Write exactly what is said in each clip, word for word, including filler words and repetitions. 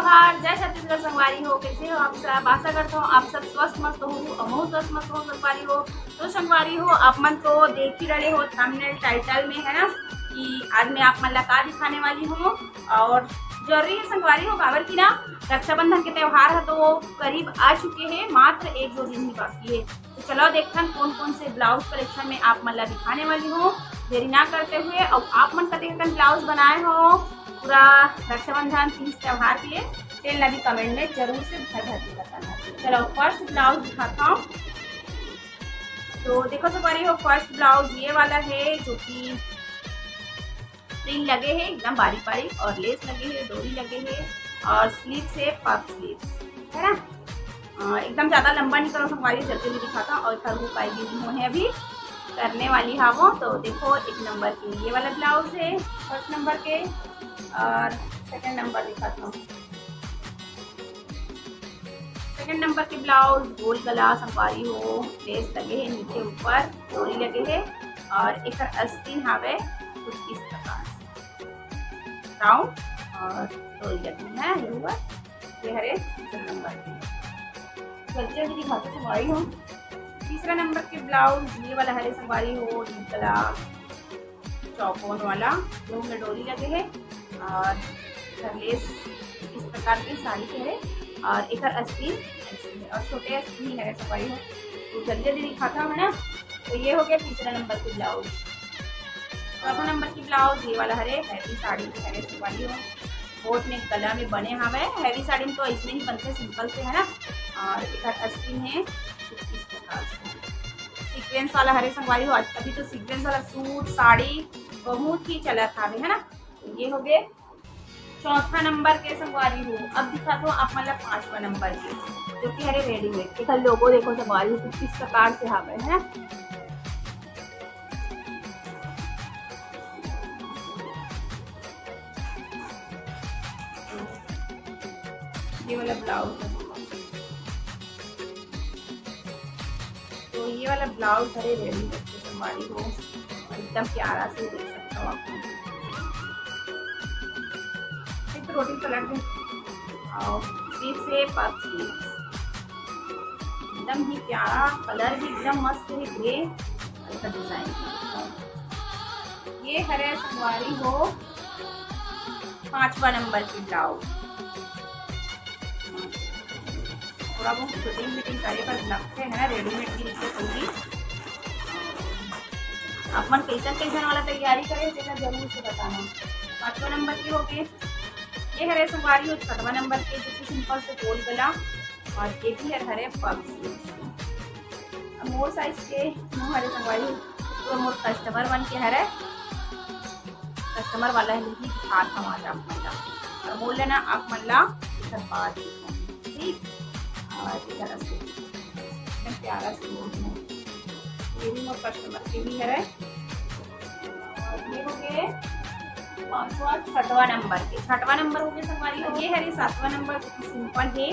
नमस्कार, जय छत्तीसगढ़ संगवारी हो, कैसे हो आप सब? आशा करता हूँ आप सब स्वस्थ मस्त हो, हमहू स्वस्थ मस्त हो संगवारी हो। तो संगवारी हो, आप मन तो देख ही रहे हो थंबनेल टाइटल में, है ना, कि आज मैं आप मन ला का दिखाने वाली हूँ। और जरूरी है संगवारी हो, काबर कि ना रक्षाबंधन के त्योहार है तो वो करीब आ चुके हैं, मात्र एक दो दिन ही बाकी है। तो चलो देखथन कौन कौन से ब्लाउज कलेक्शन में आप मन ला दिखाने वाली हूँ। देरी ना करते हुए, अब आप मन कतेक कन ब्लाउज बनाए हो पूरा रक्षाबंधन तीज त्योहार के लिए, तेन ला भी कमेंट में जरूर से भर भर के बताना। चलो फर्स्ट ब्लाउज दिखाता हूँ। तो देखो संगवारी हो, फर्स्ट ब्लाउज ये वाला है जो कि प्रिंट लगे है एकदम बारीक बारीक और लेस लगे है, डोरी लगे है और स्लीव्स है पफ स्लीव्स, है ना। अ, एकदम ज्यादा लंबा नहीं करो संगवारी, जल्दी जल्दी दिखाता हूँ और एकर हुक आई भी नहीं है अभी, करने वाली हावो। तो देखो एक नंबर के ये वाला ब्लाउज है फर्स्ट नंबर के और सेकंड नंबर दिखाता हूँ। सेकंड नंबर के ब्लाउज गोल गला संगवारी हो, लेस लगे है नीचे ऊपर डोरी लगे है और एकर अस्तीन हावे कुछ इस प्रकार से राउंड और डोरी लगे है ये ऊपर। ये हरे तीसरा नंबर के, जल्दी जल्दी दिखाते संगवारी हो। तीसरा नंबर के ब्लाउज ये वाला हरे संगवारी हो, डीप गला चौकोन वाला, जो में डोरी लगे है और इधर लेस इस प्रकार के साड़ी के है और एकर अस्तीन ऐसे है और छोटे अस्तीन है संगवारी हो। तो जल्दी जल्दी दिखाता हूँ, है ना। तो ये हो गया तीसरा नंबर के ब्लाउज। चौथा नंबर की ब्लाउज ये वाला हरे हैवी साड़ी के हरे संगवारी हो, कोट में गला में बने हवे। हैवी साड़ी में तो ऐसे ही बनते सिंपल से, है ना। और एकर अस्तीन है कुछ इस प्रकार से सीक्वेंस वाला हरे संगवारी हो। अभी तो सीक्वेंस वाला सूट साड़ी बहुत ही चलत हवे, है ना। तो ये हो गए चौथा नंबर के संगवारी हो। अब दिखाता हूँ आप मन ला पांचवा नंबर के, जो कि हरे रेडीमेड। एकर लोगो देखो संगवारी हो, कुछ इस प्रकार से हवे, है ना। ये वाला ब्लाउज है। तो ये वाला ब्लाउज हरे रेडी बच्चे संगवारी हो, एकदम प्यारा से देख सकते हो आप। एक तो रोटी पलट दे और स्लीव से पफ स्लीव, एकदम ही प्यारा, कलर भी एकदम मस्त है ग्रे, ऐसा डिजाइन। ये हरे संगवारी हो पांचवा नंबर की ब्लाउज। थोड़ा बहुत फिटिंग विटिंग करे बर लगथे ना, रेडीमेड भी रहिथे कोई भी। आप मन कैसन कैसन वाला तैयारी करे, तेला जरूर से बताना। पांचवा नंबर के हो गए। ये हरे संगवारी हो छठवा नंबर के, जो कि सिंपल से गोल गला और ये भी हर हरे पफ स्लीव। अब मोर साइज के मोर हरे संगवारी हो, तो मोर कस्टमर मन के हरे, कस्टमर वाला है, लेकिन दिखात हम आज आप मन ला। और मोर लेना आप मन ला एकर बाद दिखाऊं, ठीक। और इधर से एकदम प्यारा से मोर है, ये भी मोर कस्टमर के ही हरे। और ये हो गए पांचवा, छठवा नंबर के, छठवा नंबर हो गए संगवारी हो। ये हरे सातवां नंबर, जो कि सिंपल है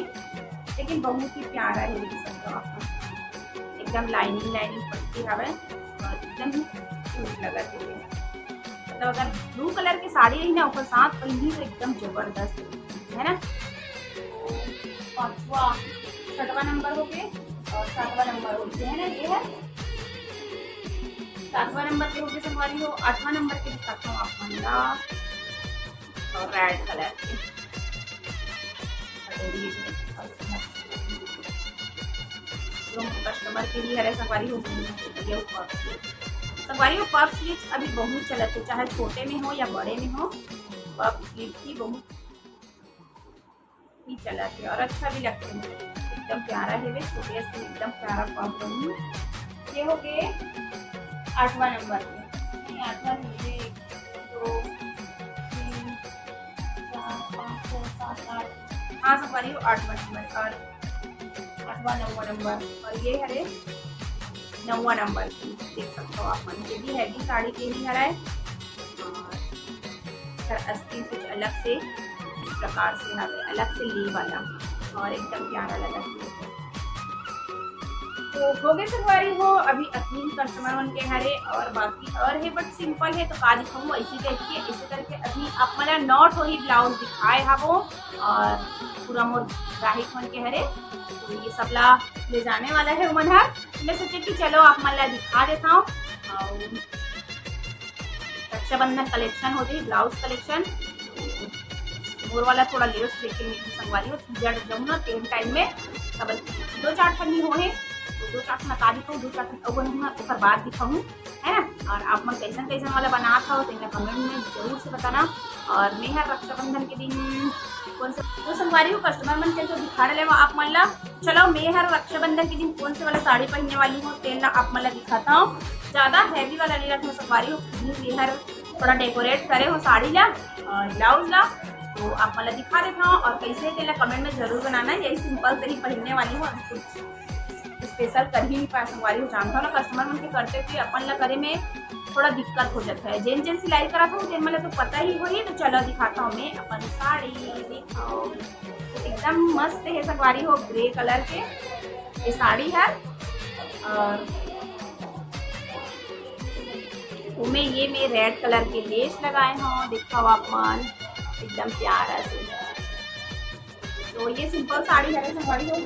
लेकिन बहुत ही प्यारा है, देख सकते हो आप, एकदम लाइनिंग लाइनिंग पट्टी हवे और एकदम ही क्यूट लगत है। मतलब अगर ब्लू कलर के साड़ी रही ना ओकर साथ पहनी तो एकदम जबरदस्त है ना। तो पांचवा, छठवा नंबर हो गए और सातवां नंबर हो गए, है ना, ये है सातवां नंबर के हो गए संगवारी हो। आठवां नंबर के दिखाता हूँ आप मन ला, और रेड कलर के कटोरी है। और कस्टमर के लिए हरे संगवारी हो, ये पफ स्लीव। संगवारी हो, पफ स्लीव्स अभी बहुत चलत है, चाहे छोटे में हो या बड़े में हो, पफ स्लीव ही बहुत ही चलत है और अच्छा भी लगता है। एकदम प्यारा है वे, छोटे से एकदम प्यारा पफ बनी। ये हो गए आठवां नंबर के, नहीं, आठवां नहीं, ये एक, दो, तीन, चार, पाँच, छः, सात, आठ, हाँ संगवारी हो, आठवां नंबर और आठवां, नौवां नंबर और ये हरे नौवां नंबर की, देख सकते हो आप मन, ये भी हैवी साड़ी के ही हरे। और एकर अस्तीन कुछ अलग से इस प्रकार से हवे, अलग से ली वाला और एकदम प्यारा लगा है। तो हो गए संगवारी हो, अभी अतनी कस्टमर मन के हरे और बाकी और है, but simple है, तो का दिखाऊँ ऐसे करके, ऐसे करके अभी आप मन ला not वही ब्लाउज दिखाए हवो और पूरा मोर ग्राहक मन के हरे, तो ये सब ला ले जाने वाला है उमन हर। मैं सोचे कि चलो आप मन ला दिखा देता हूँ। और रक्षाबंधन कलेक्शन होते ही ब्लाउज कलेक्शन, मोर वाला थोड़ा लेस लेके मैं संगवारी हो, जड़ जमुना तेन टाइम में तब दो चार ठन ही हो है, तो दो चार ठन बता दिखाऊँ, दो चार ठन अउ बनूंगा, ओकर बाद दिखाऊँ, है ना। और आप मन कैसन कैसन वाला बनात हो, तेन कमेंट में जरूर से बताना। और मैं हर रक्षाबंधन के दिन कौन सा, तो संगवारी हो, कस्टमर मन के तो दिखा रहे हो आप मन ला। चलो, मैं हर रक्षाबंधन के दिन कौन से वाला साड़ी पहनने वाली हूँ, तेन ला आप मन ला दिखाता हूँ। ज्यादा हैवी वाला नहीं रखना संगवारी हो, मैं हर थोड़ा डेकोरेट करे हो साड़ी ला और ब्लाउज ला, तो आप मन ला दिखा देता हूँ। और कैसे है, तेन ला कमेंट में जरूर बनाना। यही सिंपल से ही पहनने वाली हूँ, अभी कुछ स्पेशल कर ही नहीं पाए संगवारी हो। जानता हूँ ना, कस्टमर मन के करते हुए अपन ला करे में थोड़ा दिक्कत हो जाता है। जेन जेन सिलाई करात हूँ, तेन मन ला तो पता ही होही। तो चलो दिखाता हूँ मैं अपन साड़ी, देखो एकदम मस्त है संगवारी हो, ग्रे कलर के ये साड़ी है। और ओमे ये मैं रेड कलर के लेस लगाए हूँ, देखो आप मन, एकदम प्यारा से। तो ये सिंपल साड़ी हरे संगवारी हो,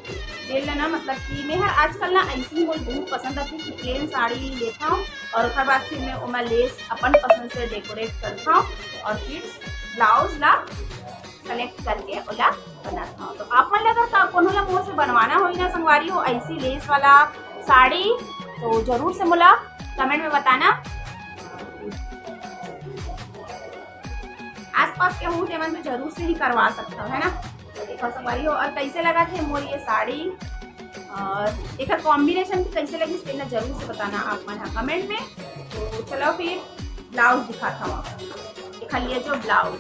ले लेना, मतलब कि मैं हर आजकल ना ऐसी ही मोर बहुत पसंद आती कि प्लेन साड़ी लेता हूँ और ओकर बाद फिर मैं ओमा लेस अपन पसंद से डेकोरेट करता हूँ और फिर ब्लाउज ला कलेक्ट करके ओला बनाता हूँ। तो आप मन ला अगर का-, कोनो ला मोर से बनवाना होही ना संगवारी हो ऐसी लेस वाला साड़ी, तो जरूर से मोला कमेंट में बताना। आसपास के हूँ तेमन तो जरूर से ही करवा सकता हूँ, है ना। तो देखो संगवारी हो, और कैसे लगा थे मोर ये साड़ी और एकर कॉम्बिनेशन भी कैसे लगी, तेन ला जरूर से बताना आप मन हा कमेंट में। तो चलो फिर ब्लाउज दिखाता हूँ आप, देखा लिए जो ब्लाउज,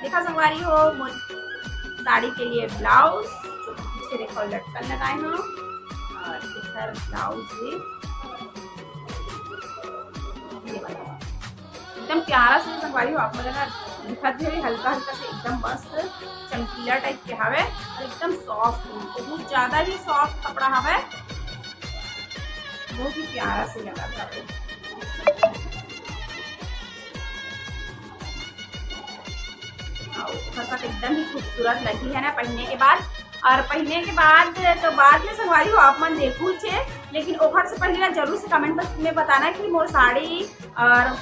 देखा संगवारी हो मोर साड़ी के लिए ब्लाउज, जो पीछे देखो लटकन लगाए हो और एकर ब्लाउज ये, ये वाला एकदम प्यारा से संगवारी हो, आप मन ला दिखत भी हल्का हल्का से एकदम मस्त चमकीला टाइप के हवे और एकदम सॉफ्ट, बहुत ज्यादा ही सॉफ्ट कपड़ा हवे, बहुत ही प्यारा से लगा था। एकदम ही खूबसूरत लगी है ना पहनने के बाद। और पहनने के बाद तो बाद में संगवारी हो आप मन देखू छे, लेकिन ओखर से पहले ना जरूर से कमेंट बॉक्स में बताना कि मोर साड़ी और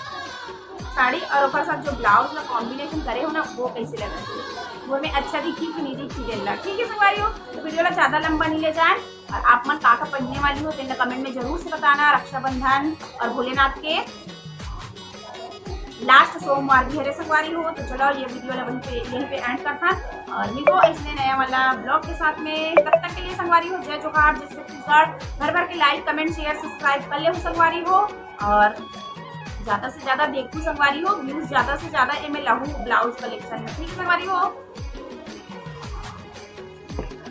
साड़ी और ओकर साथ जो ब्लाउज ला कॉम्बिनेशन करे हो ना, वो कैसे लगा, वो में अच्छा दिखी कि नहीं दिखी, जेन ला। ठीक है संगवारी हो, तो वीडियो ला ज्यादा लंबा नहीं ले जाए और आप मन का का पहनने वाली हो, तेन ला कमेंट में जरूर से बताना। रक्षाबंधन और भोलेनाथ के लास्ट सोमवार भी हरे संगवारी हो। तो चलो ये वीडियो ला वहीं पे, यहीं पे एंड करता और मिलो ऐसे नया वाला ब्लॉग के साथ में। तब तक के लिए संगवारी हो जय जोहार, जय छत्तीसगढ़। भर भर के लाइक, कमेंट, शेयर, सब्सक्राइब कर ले हो संगवारी हो और ज्यादा से ज्यादा देखू संगवारी हो, व्यूज ज्यादा से ज्यादा एमे लहू ब्लाउज कलेक्शन में। ठीक है संगवारी हो,